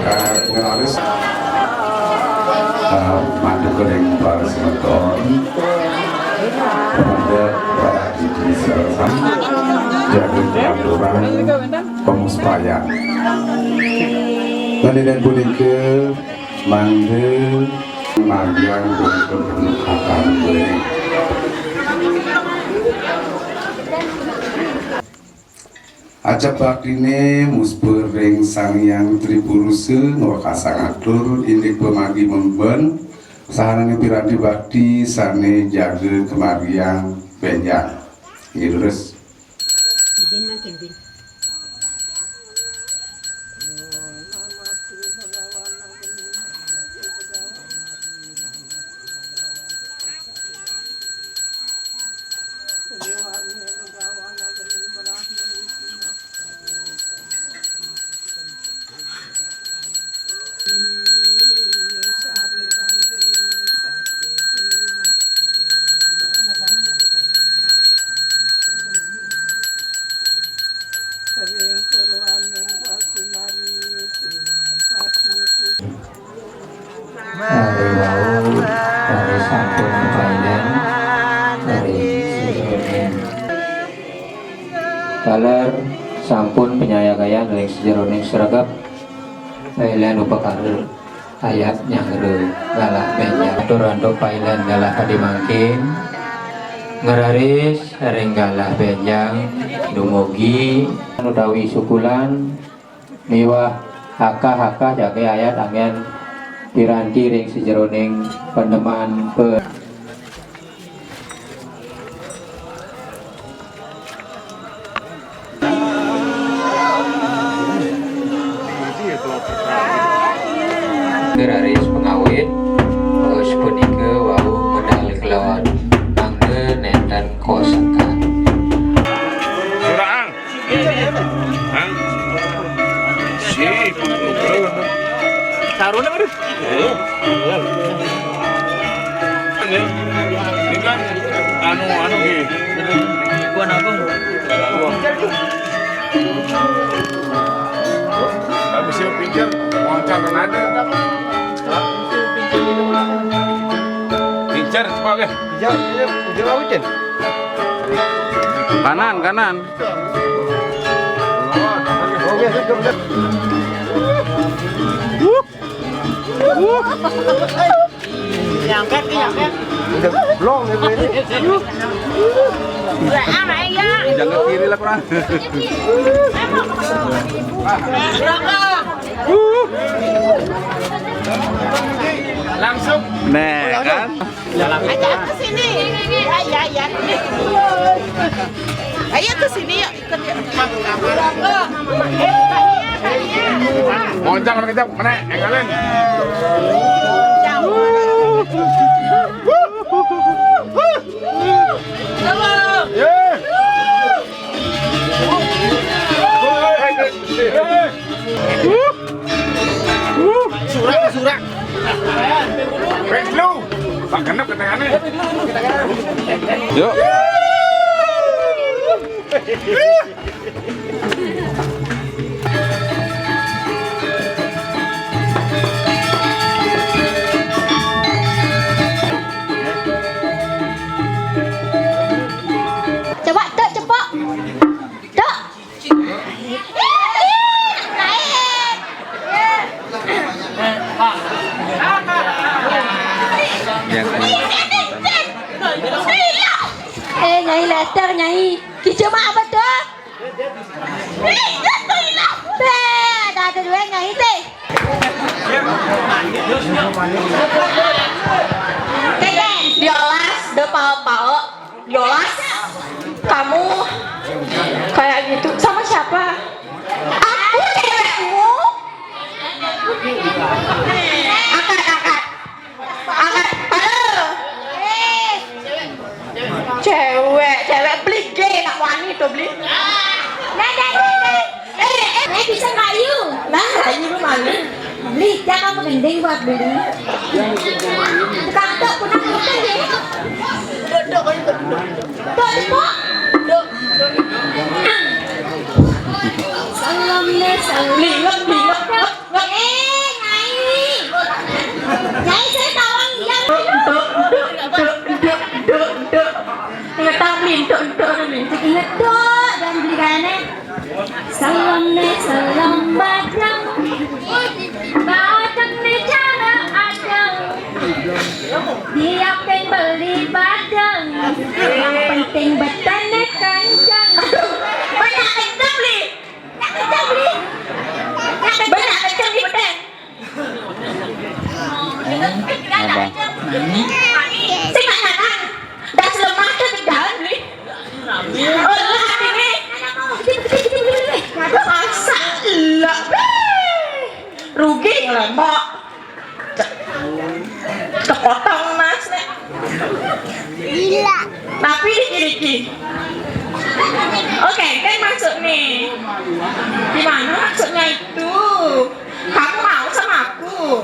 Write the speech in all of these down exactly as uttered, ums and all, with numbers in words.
Eh, ngeralis. Eh, mandheg ring para semeton, kepada para didi sareng jaga kelanturan pemuspayan. Ngeninin punika mangga margiang untuk menegakkan diri. Ajab baktine muspa ring Sang Hyang Tripurusa, ngwekasang atur indik pamadi memben, sahanane piranti bakti sane jaga kamargiang benjang. Inggih, leres. Bin mangkin, bin. Kalih wau, kalih sampun pailen, kalih sejeroning. Taler sampun panyayagayan ring sejeroning sregep, pailen upakara ayat nyanggra galah benjang. Atur antuk pailen galah kadi mangkin, ngraris ring galah benjang dumugi utawi sukulan, miwah akah-akah jagi ayat anggen piranti ring sajeroning paneman pe-. Raris pangawit, sapunika wau medal kelod mangda nenten kosekan. Surang. Hah? Si. Saruna, aduh. Ini kan anu, anu gini. Gua nabung. Habis itu pinjam, moncal kan ada. Pinjar, coba ke. Pinjar, pinjar, pinjar laut, Cen. Kanan, kanan. Diangkat, diangkat. Udah blong ya, Bu, ini. Jangan kiri lah, kurang. Langsung. Nah, kan? Ajak ke sini. Iya, iya, iya. Iya, ke sini, yuk, ikut, yuk. Moncang, mana kita? Mana? Enggalin. Ye. Surak, surak. Wes lu. Pak genep ketengahnya. Yuk. Coba, Tuk, cepok. Tuk. Ya, eh, Nyai Lester, Nyai. Kicu mah apa tuh? Beh, ada, ada dua Nyai teh. Diolas, de pao-pao. Yolas, kamu kayak gitu sama siapa? Aku cewekmu. Angkat, angkat. Angkat. Halo. Cewek, cewek beli gay, nak wani tuh beli. Nah, nah, nah, nah. Eh, eh, eh, bisa nggak, you? Nah, ini lu malu. Beli, jangan mending buat beli. Tukang tok, punah tok, ya. Dok, dok, dok, dok. Dok, dok. Salam deh, salam. Beli, beli, beli. Eh, Nyai. Nyai, saya tawang, iya. Dok, dok, dok, dok, dok, dok. Ingat tak, beli, dok, dok, beli. Ingat, dok, dan beli kayaknya. Salam ne, salam badang. Badang ne cara adang. Dia pengen beli badang. Yang penting betane kencang. Banyak kencang, beli. Banyak kencang, beli. Banyak kencang, beli, betane. Apa? Sing nak nyanang. Das lemah ke jalan, beli. Oh, hati ni. Masa lah. Rugi ngelembok. Kepotong mas nih. Gila. Tapi dikit-dikit. Oke, kan maksud nih. Gimana maksudnya itu? Kamu mau sama aku?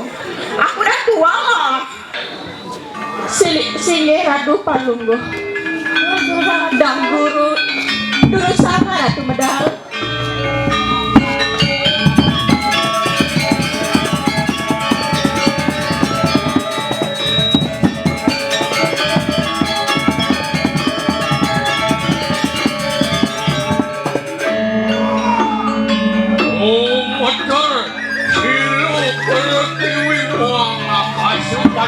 Aku udah tua loh. Sili-, singgih radu palungguh. Dang guru. Dulu sama ratu medal. Oh, betul. Silu pertiwi muang akan sumpah.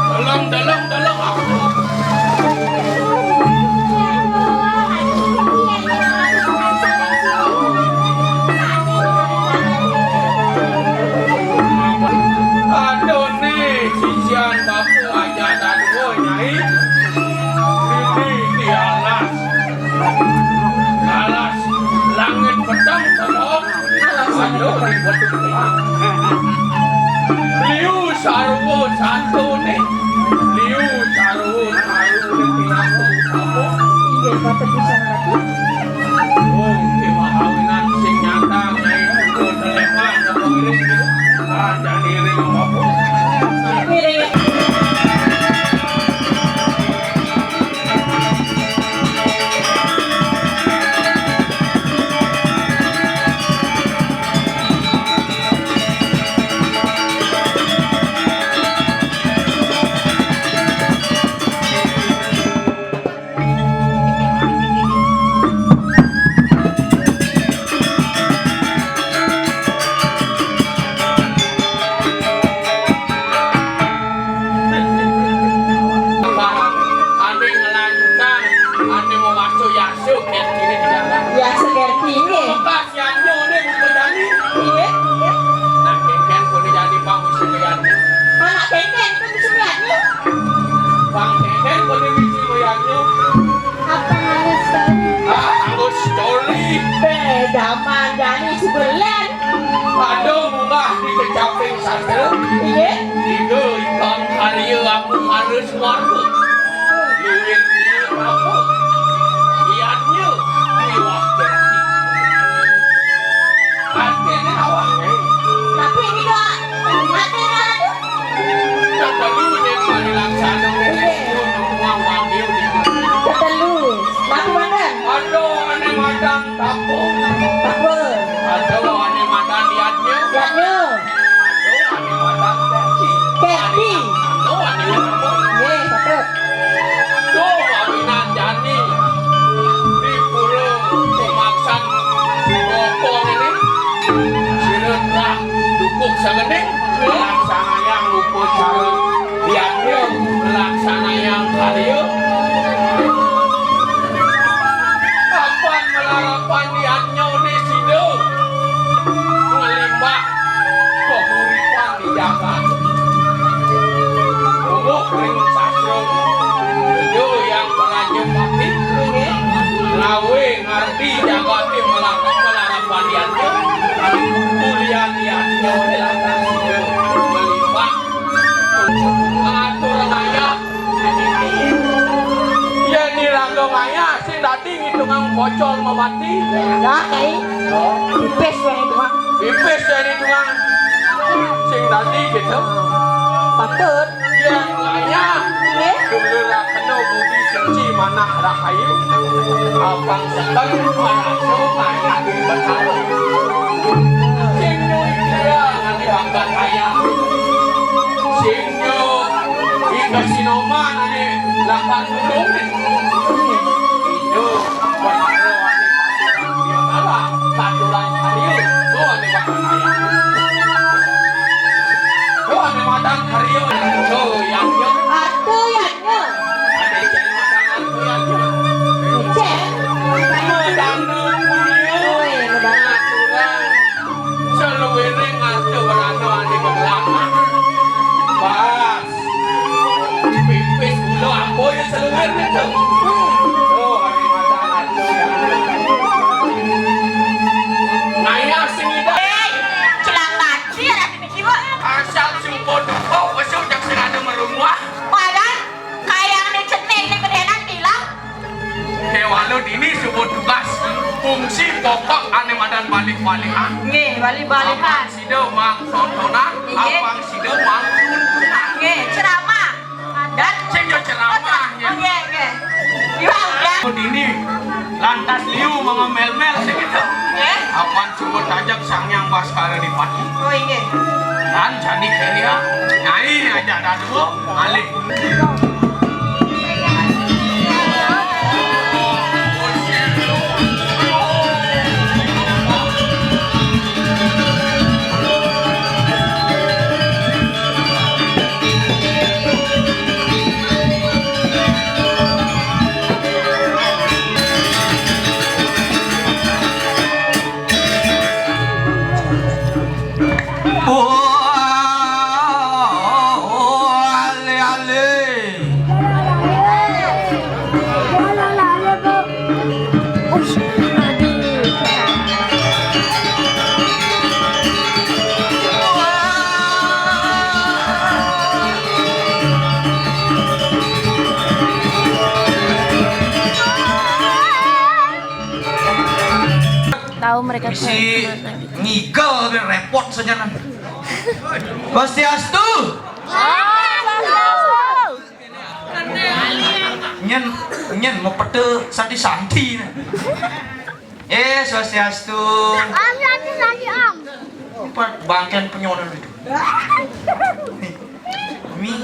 Dalam, dalam, dalam. Aduh nih, sisian bapu aja tadi, woi, Nyai. Sini di alas. Alas, langit petang, tolong. Alas, aduh, ribet. Liu sarwo satu nih. Liu sarwo sarwo nih, pinaku. Apa? Inggih, kata bisa ngerti. Oh, dewa awinan sing nyata, Nyai. Udah lepas, apa ngiring gitu. Ada ngiring apa? Ngiring. Coli. Béh, daman jani si Berlén. Ada munggah di kecaping sastra. Iya. Tiga ikang karya aku harus warga. Luwih dia apa? Ianya miwah jati. Artinya awak, eh. Tapi ini doa. Artinya ada. Yang perlu dia mari laksana. Iya. Dia mau ambil dia. Ketelu. Tapi mana? Ada ané madan Tapo. Tapo. Ada ané madan Yadnya. Yadnya. Ada ané madan Keti. Keti. Ada ané madan. Nggih, patut. Duh, awinan jani. Di pura pemaksan rokok ini. Sira telah dukuk sagening. Nggih. Laksanayang upacara. Yadnya laksanayang karya. Kapan malarapan yadnya né sida nglimbak kahuripan di jagat. Mungguh ring sastra, Ida Hyang Prajapati, nggih, ngawé ngardi jagaté malarapan yadnya. Ulian yadnya né lantas sida nglimbak. Atur ngayah. Yén iraga ngayah sing dadi ngitungang pocol mabati. Enggak, Kai. Pipis yang hitungan. Pipis yang hitungan. Sing dadi gitu. Patut. Yén ngayah. Nggih. Dulur rakena budi suci manah rahayu. Abang sekeng marasa ngayah di Betara. Sing nyuwun dia nganti bangkat ayah. Sing Yo, ika sinoman ané lakar tulung né. Yo, Betara ané paturan dia kalah, katuran karya. Yo, ané madan karya. Yo, ané madan karya. Yo, yang yo. Atuh yang yo. Ané cek madan atuh yang yo. Cek. Madan karya. Oi, madan. Aturan. Saluwiring arta werana ané magelang. Pas. Pipis gula amboy saluwir to. Tuh, ané madan arta ya. Ngayah sing ida. Éh, celang mati ada di jiwa. Asal sumpah duka, besok jak sing ada merumuah. Padan, kayang di cenik di gedénan bilang. Kéwala dini suba tugas fungsi pokok ané madan balih-balihan. Nggih, balih-balihan. Apang sida mang tontonan, nggih, apang sida mang tuntunan. Nggih, ceramah. Adat. Sing yo ceramah, oh, ya. Nggih, nggih. Iwang, ya. Dini lantas liu mangomel-mel segitu. Nggih. Apang suba tajak Sang Hyang Baskara Dipati. Oh, nggih. Dan jani kéné, Nyai ajak dadua, alih. Tahu mereka. Misi ngigel, biar repot saja, nah. Swastiastu. Nyén, nyén mapeda santi-santi, nah. Eh, Swastiastu. Om, santi-santi, Om. Empat bangkén penyonan itu. Mi.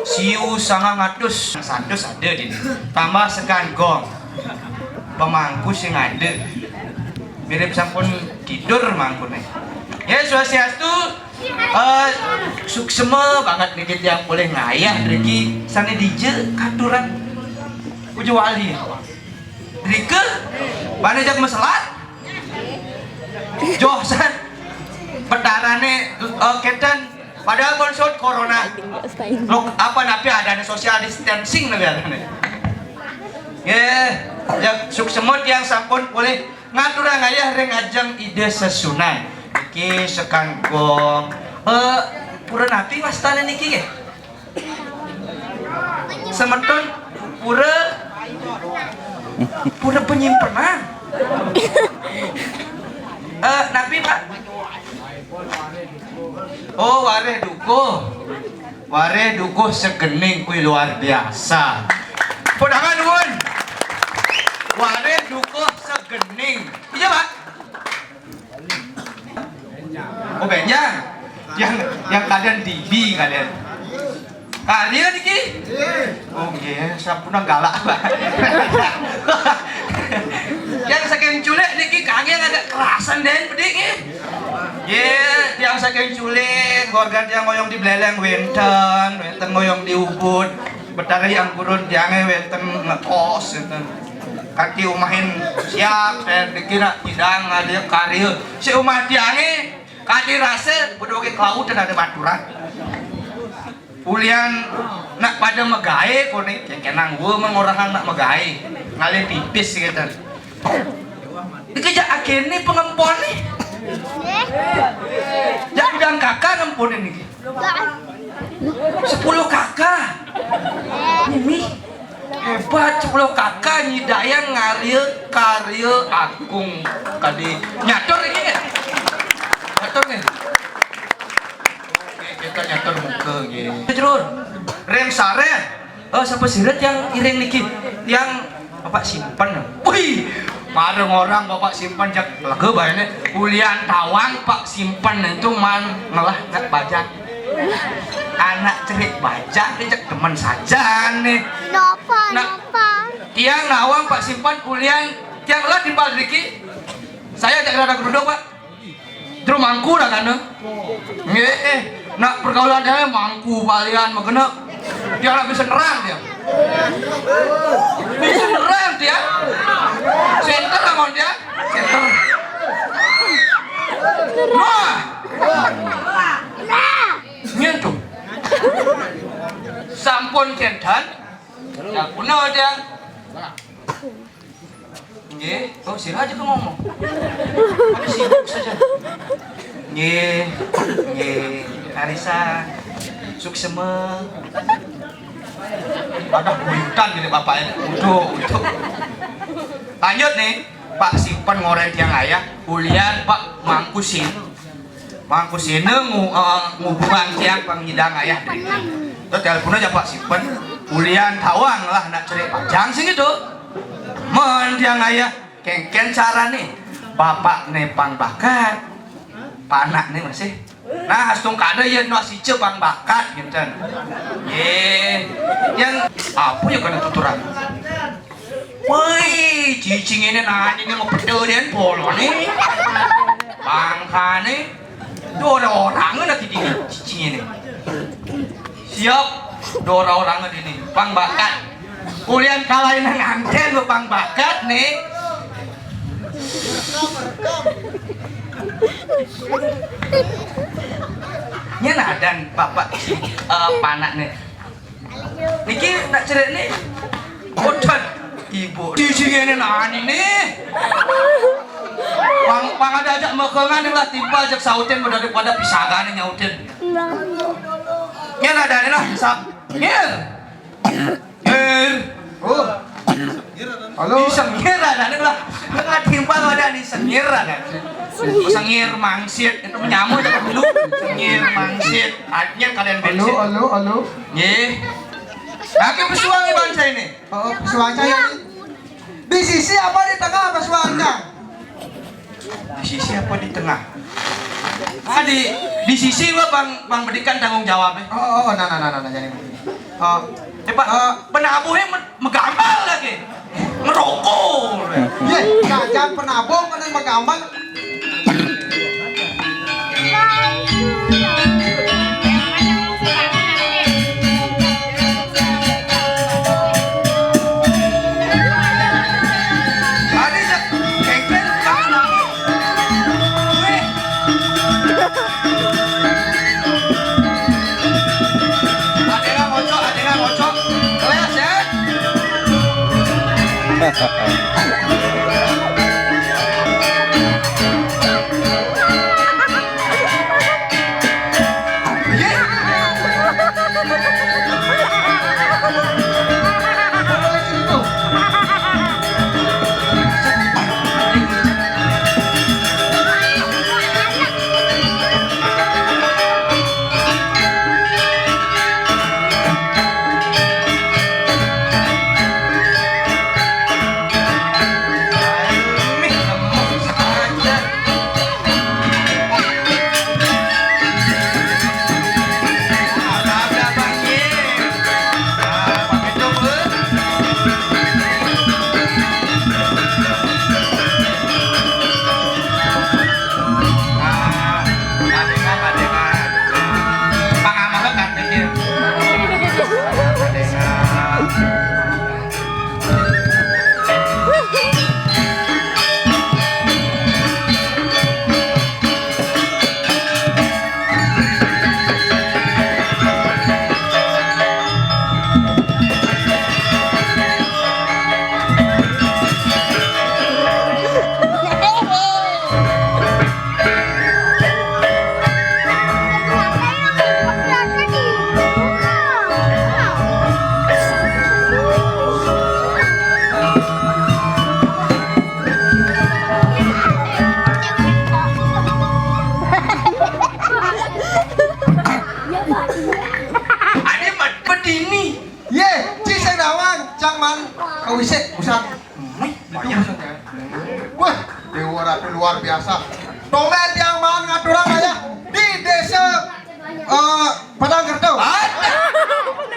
Siu sangang atus. Satus ada di. Tambah segan gong. Pemangku sing ada. Mirip sampun tidur mangkuné. Ya, Swastiastu. Eh, suksma banget niki tiang polih ngayah driki sané dija katuran. Uju wali. Drika, bana jak maselat. Joh san. Betarané, eh, kéten. Padahal kon sot corona. Lok, apa napi adané social distancing napi adané. Nggih. Ya, suksema tiang sampun polih ngaturang ayah ring ajeng Ida Sesuunan. Niki sakanggong. Eh, pura napi wastane niki nggih? Semeton pura, pura penyimpenan. Eh, napi, Pak? Oh, wareh dukuh. Wareh dukuh segening kuwi luar biasa. Podangan nuwun. Wareh dukuh segening. Iya, Pak. Oh, benjang. Yang, yang kalian dibi kalian. Karya niki? Oh, nggih, sampun galak, Pak. Yang saking culik niki kangge agak kerasan deh, pedik nggih. Nggih, yang saking culik, keluarga tiang ngoyong di Beleleng wenten, wenten ngoyong di Ubud. Betari yang kurun tiange wenten ngetos wenten. Kaki umahin siap, saya dikira tidak ada karya. Si umah tiange kaki rasa bedoge kelautan ada baturan. Ulian nak pada megae kone, kenang gua mengorahang nak megae. Ngalih pipis gitu. Dikejak akhirnya pengempon nih. Ya bilang kakak ngemponin nih. Sepuluh kakak. Mimi. Hebat, sepuluh kakak nyidayang ngarya karya agung. Kadi nyatur iki nggih? Nyatur nggih? Oke, kita nyatur muka nggih. Jero. Rem sare. Oh, sapa sira yang iring niki? Yang Bapak Simpen. Wih, mareng orang Bapak Simpen jak lega baene. Ulian tawang Pak Simpen itu man ngelah nak bajang. Anak cerik bajang ini cek demen saja nih. Napa, nah, napa? Tiang nawang Pak Simpen ulian tiang lah di Padriki. Saya cek rada geruduk, Pak. Terus mangku dah kan? Nggih, eh, nak pergaulan saya mangku balian magena. Dia lah bisa nerang dia. Bisa nerang dia. Center lawan dia. Center. Wah. Nyentuh. Sampun kentan. Ya, punah dia. Nggih, oh, sira aja ngomong. Pada sibuk saja. Nggih, nggih. Karisa, suksema. Ada buyutan gini bapaknya. Uduh, uduh. Lanjut nih, Pak Simpen ngoren tiang ayah, ulian Pak Mangkusin. Mangkusina ngu, eh, ngubungan tiang pang nyidang ayah driki. Terus telepon aja Pak Simpen. Ulian tawang lah nak cerik bajang sing itu. Men tiang ayah, kengken carane. Bapak ne pang bakat. Panak ne masih. Nah, astung kada ya no sice pang bakat gitu. Eh, yang apa ya kana tuturan? Woi, cicing ini nanya ini mau pedul dan polo nih. Bangkane, dua orang lagi di cicing ini. Siap, dua orang ini. Pang bakat. Kulian kalahin nganten lo pang bakat nih. Ini nah dan bapak si, eh, panak nih. Niki nak cerik nih. Boten. Ibu. Di sini ini nani nih. Pang, pang ada ajak mekengan lah timpal jak sautin daripada pisagan nyautin. Ngir ada nih lah. Sa-, ngir. Ngir. Oh. Halo. Di sengir ada nih lah. Nggak timpal ada di sengir ada. Sengir mangsit itu menyamuk aja dulu. Sengir mangsit. Akhirnya kalian bensin. Halo, halo, halo. Nggih. Nah, ki pesuang iban saya ini. Oh, pesuang saya ini. Di sisi apa di tengah pesuangnya? Di sisi apa di tengah? Ah, di, di sisi gua bang, bang bedikan tanggung jawabnya. Oh, oh, oh, nah, nah, nah, nah, nah, jadi. Oh, eh, Pak, eh, penabuhnya me-, megambal lagi. Ngerokok. Ye, jajan penabuh mana megambal. Wisik, busan. Wih, banyak. Wah, Dewa Ratu luar biasa. Tumben tiang maan ngaturang ayah di desa, eh, Padang Kerto. Ada.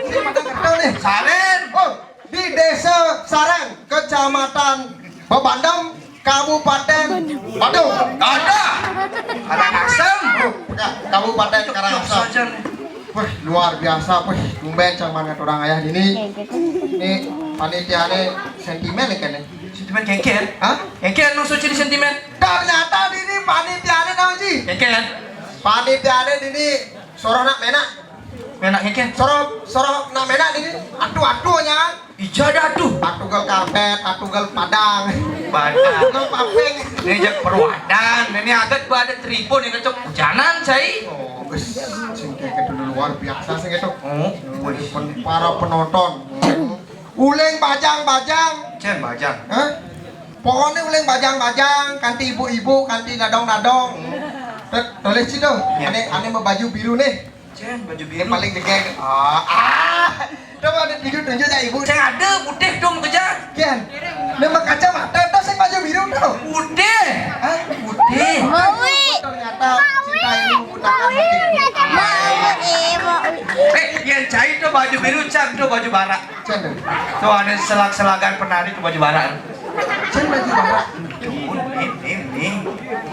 Di Padang Kerto nih. Saren. Oh, di Desa Sarang, Kecamatan Bebandem, Kabupaten Badung. Ada. Karangasem. Oh, ya, Kabupaten Karangasem. Saja nih. Wah, luar biasa, wah, tumben cang maan ngaturang ayah dini. Ini panitiane sentimen nih kene. Sentimen kengken? Hah? Kengken maksudnya di sentimen? Ternyata dini panitiane naon sih? Kengken? Panitiane dini soroh nak menak. Menak kengken? Soroh, soroh nak menak dini. Atuh-atuh nya. Ija ada tuh. Atuh gel karpet, atuh gel padang. Padang. Atuh gel papeng. Ini jak perwadan. Ini adat ba ada tribun ini cok hujanan cai. Oh, geus sing kayak gitu luar biasa sing itu. Oh, wih. Pen-, para penonton. Uling bajang-bajang. Cen bajang. Hah? Pokoknya uling bajang-bajang, kanti ibu-ibu, kanti nadong-nadong. Tuh, tulis sih tuh. Ya. Ane, ane mau baju biru nih. Cen, baju biru. Yang paling degeng. Ah, ah. Coba ada tunjuk-tunjuk ya ibu. Cen ada putih tuh mau kejar. Kian. Nama kacamata tuh sing baju biru tuh. Putih. Hah? Putih. Ternyata cinta ini menggunakan hati. Eh, yang cai tuh baju biru, cang tuh baju bara. Cen tuh. Tuh ada selag-selagan penari tuh baju bara. Cen baju bara. Nih, nih, nih.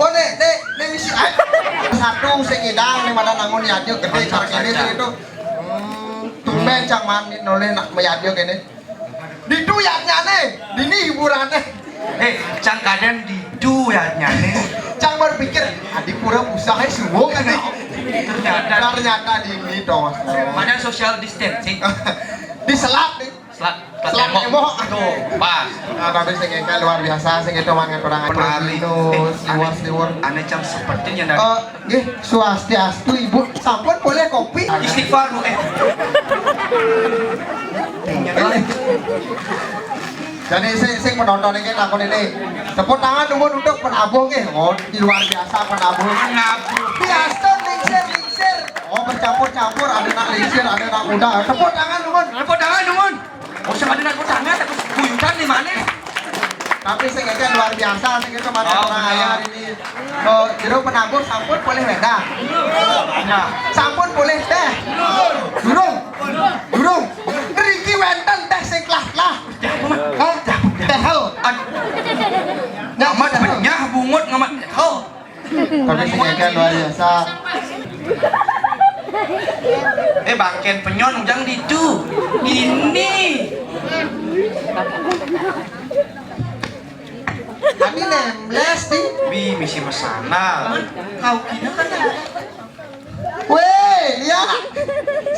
Oh, nih, nih, nih misi aja. Satu sing idang nih mana nangun ya aja gede cara ini sing itu. Hmm, tumben cang mani noleh nak mayadnya kene. Ditu yadnya nih, dini hiburannya. Eh, cang kadang ditu yadnya nih. Cang berpikir, adipura usaha semua kan nih. Ternyata. Ternyata dini dong. Mana social distancing? Diselat nih. Selat, selat tembok. Tuh, pas. Nah, tapi sing engke luar biasa, sing itu mah ngaturang penari. Liwat liwur. Ane cang sepertinya dari. Eh, nggih, swastiastu, Ibu. Sampun boleh kopi? Istighfar, Bu, eh. Jadi sing, sing penonton ini takon ini. Tepuk tangan dulu untuk penabuh nggih. Oh, luar biasa penabuh. Penabuh. Piaston lingsir-lingsir. Oh, bercampur-campur, ada nak lingsir, ada nak muda. Tepuk tangan dulu. Tepuk tangan dulu. Oh, sama dengan tangan, aku guyutan di mana? Tapi sing itu luar biasa, sing itu mana orang ayah ini. Oh, jero penabur sampun boleh beda. Nah, sampun boleh teh. Durung. Durung. Ngriki wenten teh sing kelah-kelah. Hah? Tehel. Ngamat benyah bungut ngamat tehel. Tapi sing luar biasa. Eh, bangken penyon ujang ditu. Ini. Tadi nembles di. Bi misi mesana. Kau kira kan. Weh, ya.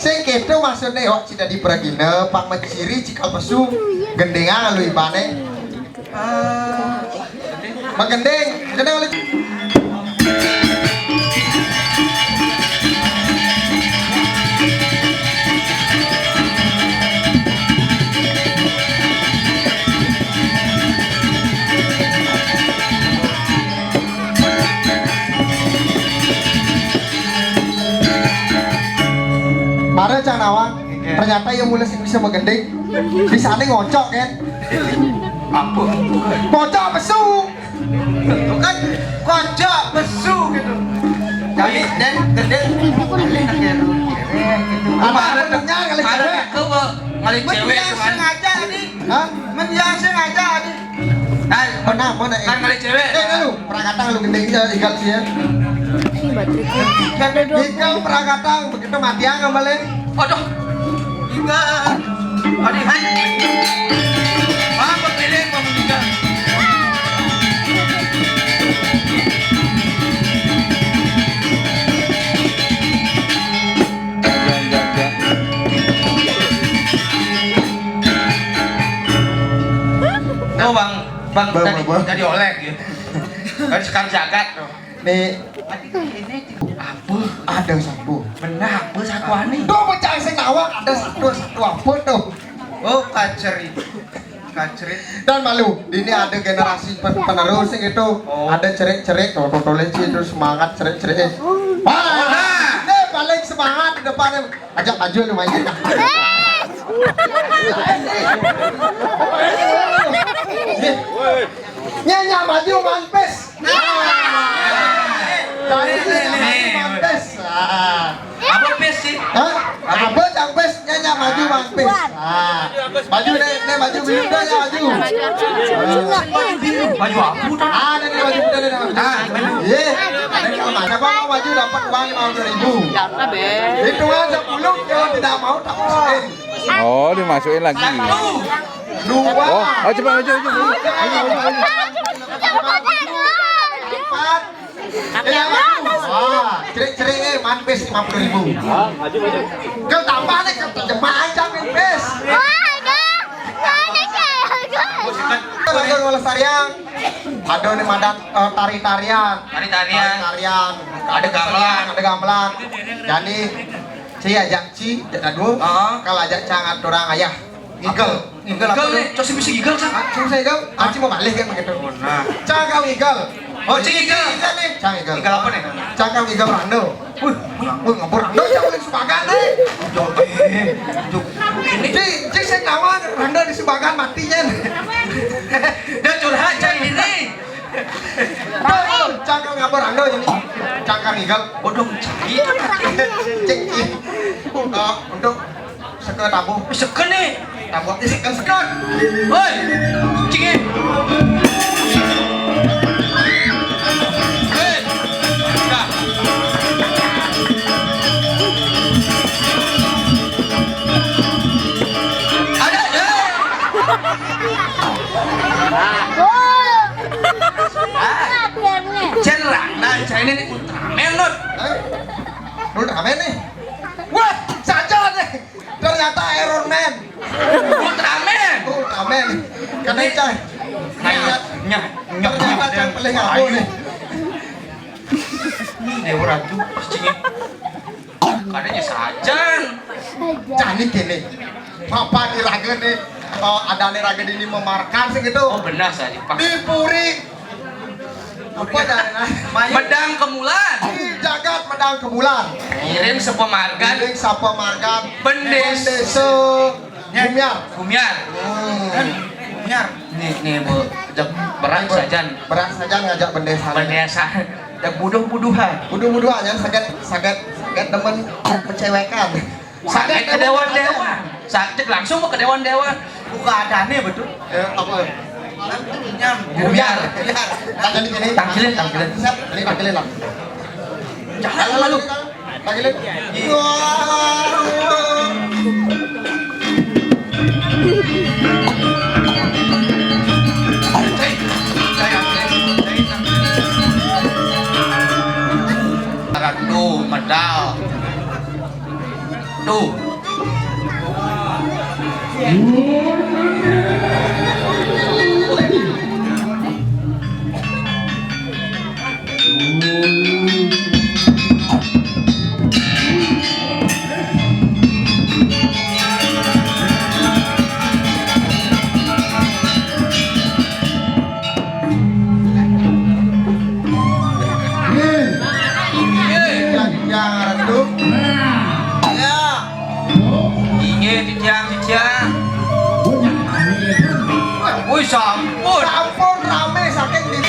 Sing keto maksudnya, oh, cida di peragina, pang menciri cikal pesu, gendengan lu ibane. Magending, gending oleh. Mara cang nawang, ternyata ia mulai sing bisa magending. Bisa nih ngocok kan? Apa? Ngocok pesu. Bukan kocok pesu gitu. Jadi dan gede balik ya lu. Cewek gitu. Apa ada benar kali cewek? Aku kok ngalih cewek. Sengaja nih. Hah? Men dia sengaja nih. Nah, mana, mana, eh? Kan ngalih cewek. Eh, lu, perakatang lu gede gitu, igal sih ya. Igal perakatang, begitu mati ya ngambalin. Waduh. Igal. Aduh, hai. Apa pilih pemuda? Tuh, Bang, Bang, Bang, tadi, Bang. Tadi oleh gitu. Kan sekar jagat tuh. Nih. Apa? Ada sapu. Benar apa sapu ani? Tuh pecah sing nawang ada satu, satu apa tuh? Oh, kacerit. Kacerit. Dan malu, ini ada generasi pen-, penerus gitu. Oh. Ada cerik-cerik tuh, tuh tulis sih terus semangat cerik-cerik. Wah, ini paling semangat di depannya. Ajak maju lu main. Nya, nya maju Mang Pis. Nah. Cari nih, maju Mang Pis. Ah. Apa Pis sih? Hah? Apa Cang Pis? Nya, nya maju Mang Pis. Ah. Maju nih, nih maju dulu dah ya maju. Maju apa? Ah, nih, nih maju udah nih. Nah, iya. Nih, kalau mana mau maju dapat uang lima puluh ribu. Hitungan sepuluh, kalau tidak mau tak masukin. Oh, dimasukin lagi. Satu, dua, oh, oh, cepat maju, maju, maju. Maju, maju, maju. Empat. Ini apa? Wah, cerik-cerik, eh, Mang Pis lima puluh ribu. Kau tambah nih, kau terjemah aja, Mang Pis. Wah, ada. Ada kayak. Kita lagi ngelestarian. Ada nih madat, eh, tari-tarian. Tari-tarian. Tari-tarian. Ada gamelan. Ada gamelan. Jadi, si ajak si, ajak dadu. Heeh. Kalau ajak cangat orang ayah. Ngigel. Ngigel apa? Ngigel nih, cok si bisa ngigel, Cang. Ah, cuma saya ngigel. Ah, cuma balik kan begitu. Oh, nah. Cang kau ngigel. Oh, Cing ngigel. Ngigel nih. Cang ngigel. Ngigel apa nih? Cang kau ngigel rando. Wih, wih, ngabur rando, Cang, paling sebagan nih. Jok, eh, jok. Ini. Cing, Cing, saya kawan rando di sebagan matinya. Dia curhat, Cang, ini. Cang kau ngabur rando ini. Cang kau ngigel. Bodoh, Cang. Cing, Cing. Eh, untuk seke tabuh. Seke nih. Tabuh, seke, seke. Woi, Cing. Hei. Dah. Ada, ada. Cerang, nah, saya ini nih Ultraman, Nut. Eh, Ultraman nih. Wah, saja nih. Ternyata Iron Man. Ultraman. Ultraman. Katanya, Cai. Nyah, nyah, nyah. Ternyata Cai paling aku nih. Ini Dewa Ratu, Cing. Katanya sajan. Cani kene. Papa di raga nih, eh, ada nih raga ini memarkan sih gitu. Oh, benar saja, Pak. Di puri. Apa dah, nah? Medang Kemulan. Di jagat Medang Kemulan. Ngiring sapamargan. Ngiring sapamargan. Bendesa. Bendesa. Gumiar. Gumiar. Hmm. Kan Gumiar. Nih, nih, Bu. Jek berat sajan. Berat sajan ngajak bendesa. Bendesa. Jek buduh-buduhan. Buduh-buduhan, yang saget, saget, saget demen mencewekan. Sakit ke dewan-dewan. Sakit langsung ke dewan-dewan. Buka adane betul. Eh, apa? Nyam. Biar. Biar. Tangkilin, tangkilin. Siap, ini tangkilin lah. Jangan lalu. Tangkilin. Ratu medal. Tuh. Inggih, titiang, titiang. Wih, sampun. Sampun rame saking di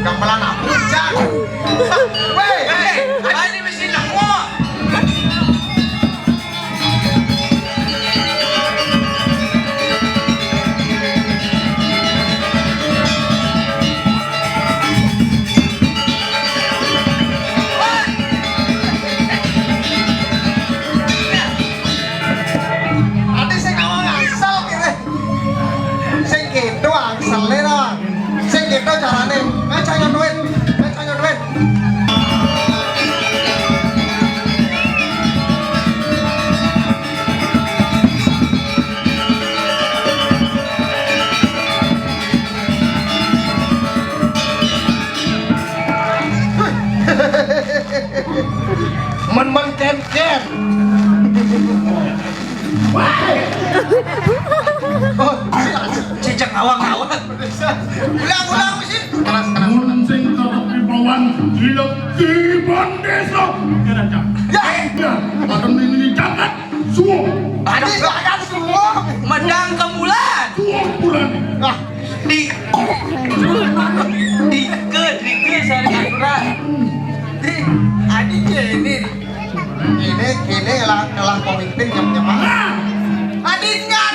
Gamelan apa, Cak? Weh, hei, ini mesti nemu. Tadi saya ngawang asal kira. Sing gitu angsele to. Sing gitu carane. Ayo, ayo duit. Ayo, ayo duit. Men-men ken-ken. Wah. Awang-awang. Ulang, ulang, mesti. Keras, keras. Mun sing kerep ipawan, ilek di bandesa. Ya. Ya, akan ini jagat suwung. Ada jagat suwung. Medang kemulan. Suwung bulan. Nah, di, di ke, di ke, saya aturan. Di, adi ini. Ini, ini lah, lah pemimpin yang nyaman. Adi ngan.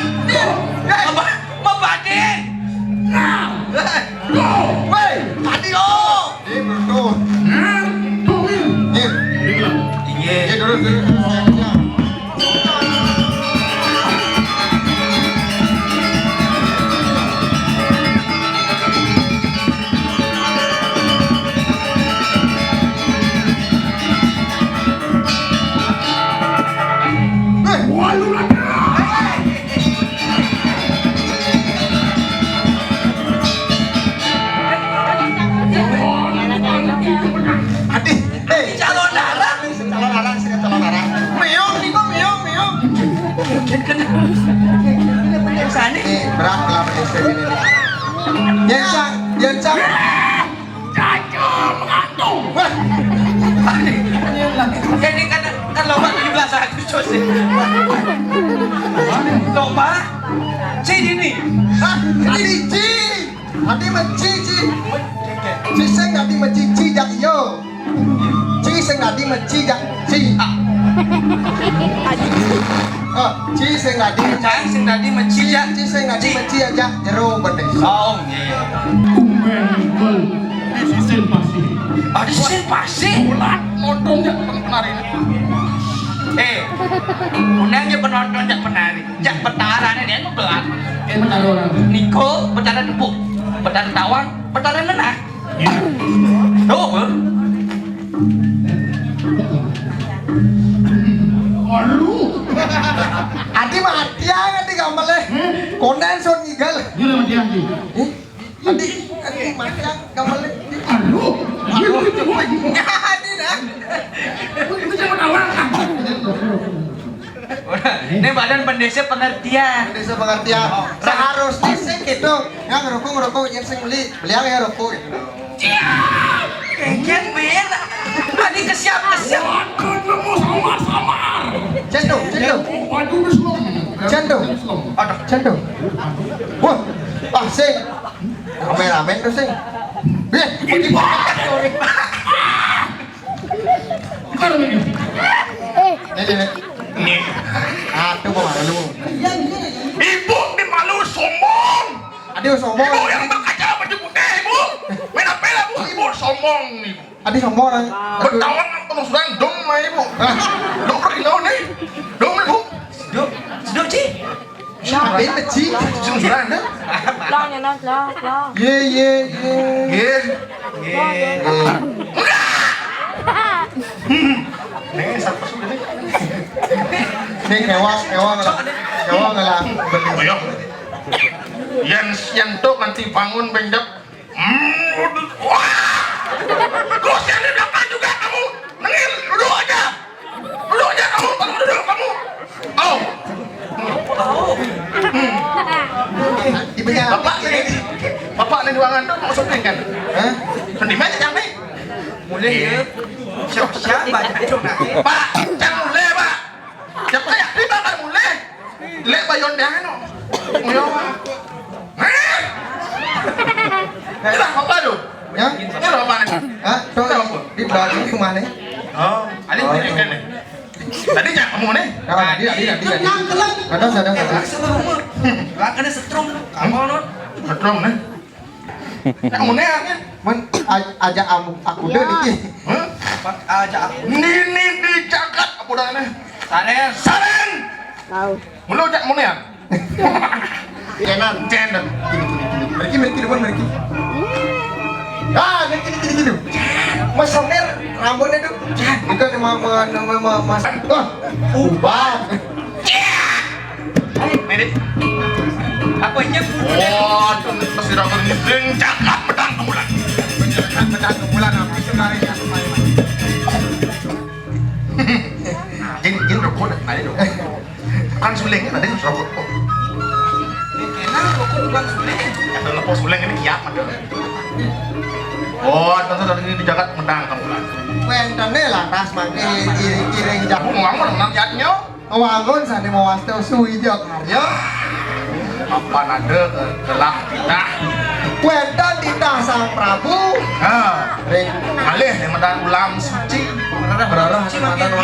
Apa? Mabadin. Nah. Tuh. Weh, tadi lo. Iya, betul. Nah, tuh, Wil. Iya. Iya. Iya, dulu, dulu, dulu. Eh, wah, lu lagi. Adi, eh, calon arang. Calon arang, sing calon arang. Meong, Niko, meong, meong. Mungkin kena. Ini bener, Sani. Eh, berat lah, S P ini. Yencang, yencang. Caca mengantuk. Wah. Jadi kan, kan lomba tujuh belas Agustus ya. Lomba. Sini nih. Hah? Adi Ci. Adi meci Ci. Ci sing adi meci Ci jak iyo. Ci sing adi meci jak Ci. Ah, Ci sing adi. Cai sing adi meci jak. Ci sing adi meci jak jero betis. Oh, nggih. Tumben Michael di sisin pasih. Ah, di sisin pasih. Bulan nonton jak penari. Eh, undang aja penonton jak penari. Jak petarane dia nu belat. Eh, petara orang. Niko, petara tepuk. Petara tawang, petara nenah. Iya. Tuh, Bang. Aduh. Adi mati ya, adi gamel eh. Hmm? Konden son ngigal. Dia udah mati, Adi. Eh? Adi, adi mati ya, gamel eh. Aduh. Aduh. Ya, adi dah. Itu siapa tahu? Ini badan pendesa pengertian. Pendesa pengertian. Oh. Seharusnya sih gitu. Yang ngerokok, ngerokok, yang sing beli, beli yang ngerokok gitu. Kengken, Ben. Tadi kesiap, kesiap. Waduh, nemu samar-samar. Cendol, cendol. Waduh, wis lom. Cendol. Aduh, cendol. Wah, ah, sing. Kameramen tuh, sing. Eh, ini. Bukan ini. Eh, ini, ini. Nih. Aduh, kok malu. Ibu di malu sombong. Aduh, sombong. Ibu yang berkaca baju putih, Ibu. Main apa lah, Bu? Ibu sombong nih, Bu. Aduh, sombong orang. Bertahun penelusuran dong sama Ibu. Hah? Dong pergi lawan nih. Dong, Bu. Seduk, seduk, Ci. Siapa yang kecil? Penelusuran, dah. Long, ya, Long, long, long. Ye, ye, ye. Ye. Ye. Enggak. Hmm. Nih, siapa sudah nih? Nih, kewang, kewang. Kewang lah. Ayo. Yang, yang tuh nanti bangun benjak. Hmm, wah. Terus yang di belakang juga kamu. Nengil, duduk aja. Duduk aja kamu, kamu duduk kamu. Oh. Hmm. Bapak nih, Bapak nih ruangan tuh mau syuting kan? Hah? Sendiri aja jangan nih. Mulai ya. Siapa, siapa? Pak, jangan mulai, Pak. Siapa ya? Ini Bapak mulai. Lek bayon dia anu. Muyo. Hah? Ini apa tuh? Ya? Ini apa nih? Hah? Tuh, di belakang di mana? Oh, ada yang kan nih. Tadi nyak kamu nih. Nah, tadi, tadi, tadi, tadi. Ada, ada, ada. Lah, kena setrum. Apa, Nur? Setrum nih. Nyak kamu nih, ya? Men, a-, aja amu, aku deh niki. Hah? Pak, aja aku. Nini di jagat apa udah nih? Saren. Saren. Tahu. Mulu jak muni ya? Kenan, cendem. Gini, gini, gini. Meriki, meriki, depan meriki. Ah, meriki, gini, gini, gini. Mas Soner, rambutnya tuh. Itu nama, nama, nama, nama, Mas. Wah, ubah. Merek. Apa aja? Oh, tuh, pasti rambut ini. Cakap pedang kemulan. Pedang kemulan, apa? Itu lari, aku main. Jin, jin rokok nak kembali dong. Kan sulingnya ada yang rokok. Enak rokok. Tukang suling. Ada lepo suling ini kiamat ya. Oh, terus tadi ini di jagat menang kamu lah. Wénten lantas mangke iring-iring jamu. Aku ngomong nang jatnya. Wangun sané mawasta suwija karya. Apa nada ke gelah titah? Wénten titah Sang Prabu. Nah, ring kalih yang mata ulam suci. Berarah suci mata ulam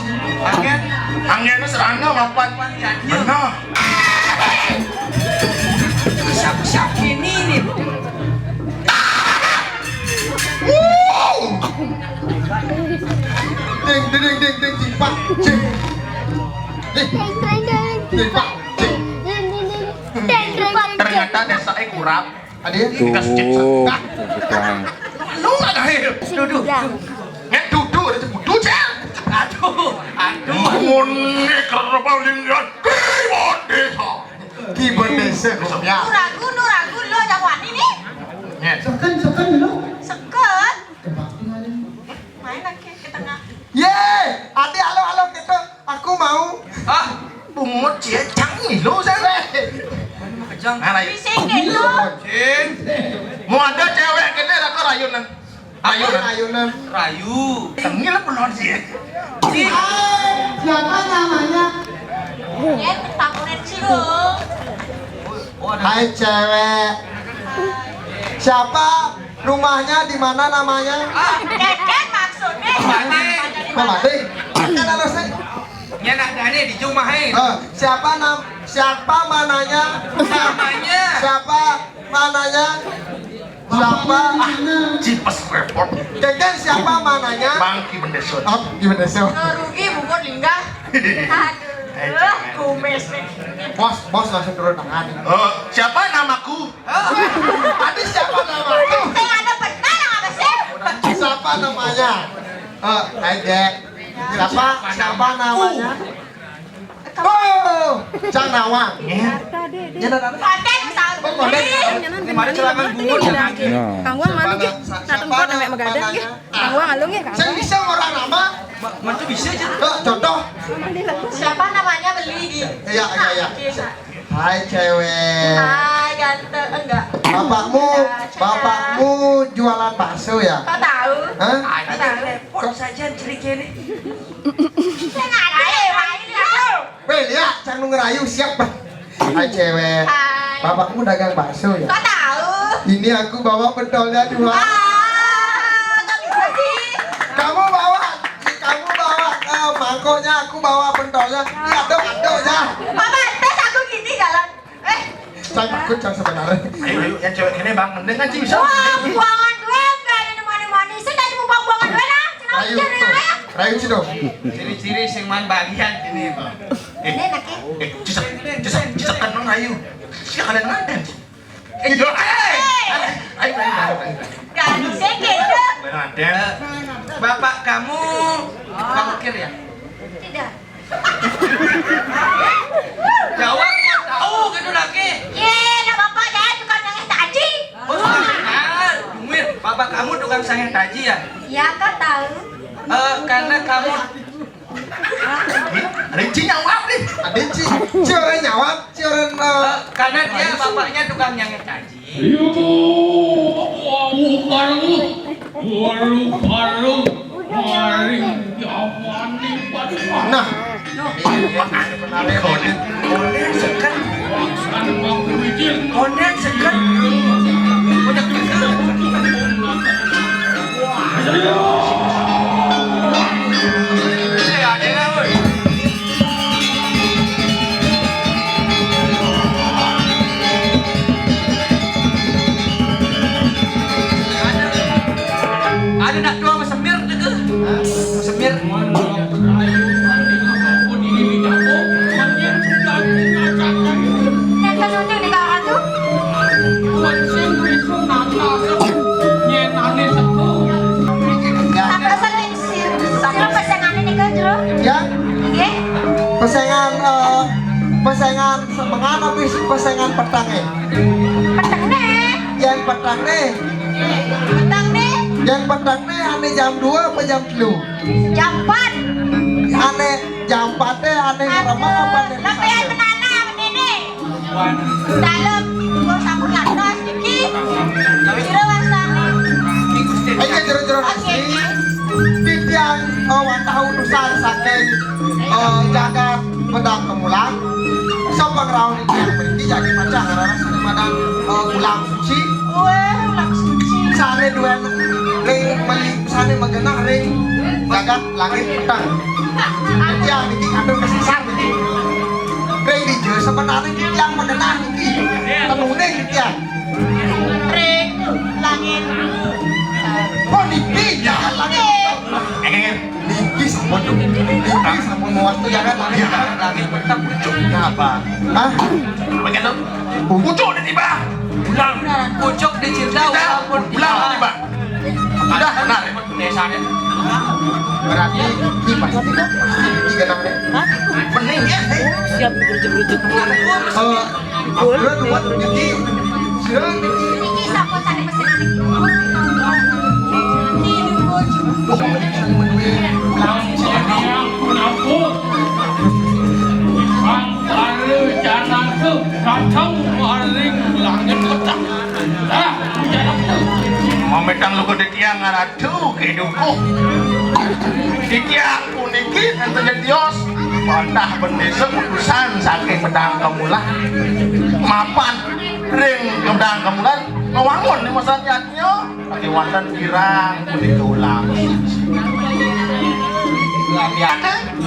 suci. Angin. Angin serana mapan. Benar. Siap-siap ini nih. Ding ding ding ding ding, jing pak jing. Ding ding pak jing. Ternyata desa e kurap. Adi dikasih cek. Tuh, tukang. Lu nggak ada hidup. Duduk. Nggak duduk, ada cek duduk, cek. Aduh, aduh. Muni kerba linggan, kliwon desa. Ki Bendese khususnya. Nu ragu, nu ragu, lo jagoan ini. Seken, seken lo. Seken. Main lagi ke tengah. Ye, ati alo alo gitu. Aku mau. Ah, bungut cie, cang ngilu saya. Kejang. Nah, ayo. Bising gitu. Mau ada cewek kene raka rayunan. Ayo, ayo, Nan. Rayu. Tengil apa non sih? Hai, siapa namanya? Ya, ketakutan sih lo. Oh, ada. Hai, cewek. Siapa, rumahnya di mana namanya? Ah, Deden maksudnya. Kok mati? Kan harusnya. Ya, nak, nah, nih, di rumah, eh. Eh, siapa nam-, siapa mananya? Namanya. Siapa mananya? Siapa? Ah, cipes repot. Keken siapa mananya? Bang Ki Bendesut. Oh, Ki Bendesut. Rugi bubur linggah. Aduh, kumis nih. Bos, bos langsung turun tangan. Oh, siapa namaku? Tadi siapa namaku? Saya ada benar apa sih? Siapa namanya? Eh, aja. Siapa? Siapa namanya? Oh, Cang Nawang. Iya. Iya, Nan, Nan. Paten, Cang. Oh, Paten. Ini mari silakan bungut ya, Nan. Nah. Kang Wang mana, Ki? Siapa, siapa sampai megadang, Ki? Namanya? Kang Wang, alung ya, Kang Wang. Saya bisa orang nama. Ma-, mana bisa aja. Loh, contoh. Siapa namanya beli di. Iya, iya, iya. Oke, Kak. Hai, cewek. Hai, ganteng. Enggak. Bapakmu, enggak, cewek. Bapakmu jualan bakso ya? Kok tahu? Hah? Kok tahu? Repot saja ceritanya. Sing ada ya, Pak. Weh, lihat, cang nu ngerayu siap, Bang. Hai, cewek. Hai. Bapakmu dagang bakso ya? Kok tahu? Ini aku bawa pentolnya dua. Ah, kok bisa sih? Kamu bawa, kamu bawa, eh, mangkoknya, aku bawa pentolnya. Ini aduk-aduk ya. Apa tes aku gini jalan? Eh, cang takut, cang sebenarnya. Ayo, ayo, yang cewek ini, Bang, mending kan sih bisa. Wah, buangan duit, nggak ada nemani-nemani. Saya tadi mau buang-buangan duit lah. Ayo, tuh. Ayo. Rayu, Cino. Ciri-ciri sing man bagian ini. Eh, eh, cusek, cusek, cusek kan, Bang, ayo. Siapa yang ngaden? Eh, ayo, ayo, ayo, ayo. Gak ada sedikit. Ngaden. Eh, bapak kamu Bang Ukir ya? Tidak. Jawab, kok tahu gitu lagi. Ye, ada bapak saya tukang sangeh taji. Oh, benar. Tungguin, bapak kamu tukang sangeh taji ya? Iya, kok tahu? Eh, karena kamu Rinci nyawab nih. Ada Ci. Ci orang nyawab, Ci orang, eh, eh, karena dia bapaknya tukang nyangeh taji. Iya, Bu. Wah, bukan, Bu. Walu-walu, maring jawani, Pak. Nah. Konek, konek seken. Konek seken. Konek seken. Eh, ada lah, woi. Ada nak tua sama semir tu ke? Semir. Yang kan nunjuk di kawan tu. Apa sih? Sira pesengan ini ke, Jero? Ya. Nggih. Pesengan, eh, pesengan semengan apa pesengan petang, eh? Petang nih. Yang petang nih. Petang nih. Yang petang nih ane jam dua apa jam telu? Jam empat. Ane jam empat teh ane ngeremah apa ane? Lah, pengen menanam ini. Dalam. Titiang, eh, wantah utusan saking, eh, jagat Pedang Kemulan. Sapangraos titiang mriki jagi pacang ngrereh sané madan, eh, ulam suci. Wéh, ulam suci. Sané duén ring meli-, sané magenah ring jagat langit peteng. Titiang niki katur kasasar niki. Ring dija sebenarné titiang magenah niki. Tenuning titiang. Ring langit. Oh, niki jagat langit. Eh, eh, eh. Niki sampun, niki sampun mawastu jagat langit. Ya. Langit peteng pucuknya apa? Hah? Begitu. Pucuk di tiba. Ulam. Pucuk di cinta, ulam pun tiba. Ulam pun tiba. Sudah, benar. Desa deh. Berarti ini pasti, pasti ini genah deh. Hah? Bening ya. Siap berujuk-rujuk. Eh, udah buat ini. Sudah. Ini sampun tadi pesenan. Ini dulu. Ampun, ampun. Para janaké dateng maring langit peteng. Lah, janaké. Mamitang lugu titiang ngaratu kedukuh. Titiang puniki enten jatios. Wantah bendésa utusan saking Pedang Kemulan. Mapan ring Pedang Kemulan ngawangun ning masan yadnya. Saking wonten kirang punika ulam.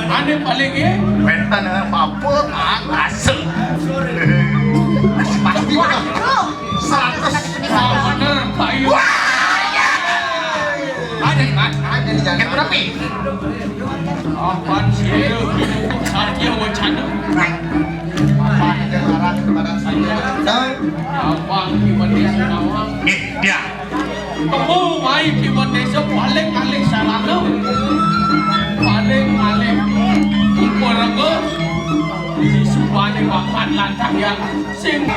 Ané paling nggih. Wénten apa? Ah, asem. Pasti. Waduh. Seratus. Bener, Pak Yu. Wah, ya. Ada, Pak. Ada di jalan. Yang berapa? Apan sira pinungkuh saja wacana. Apan aja larang kepada saya. Abang Iwan Desa Nawang. Nggih, dia. Temu mai Iwan Desa paling alih sarana. Paling alih umparaga. Sisubane papan lantang yang sing.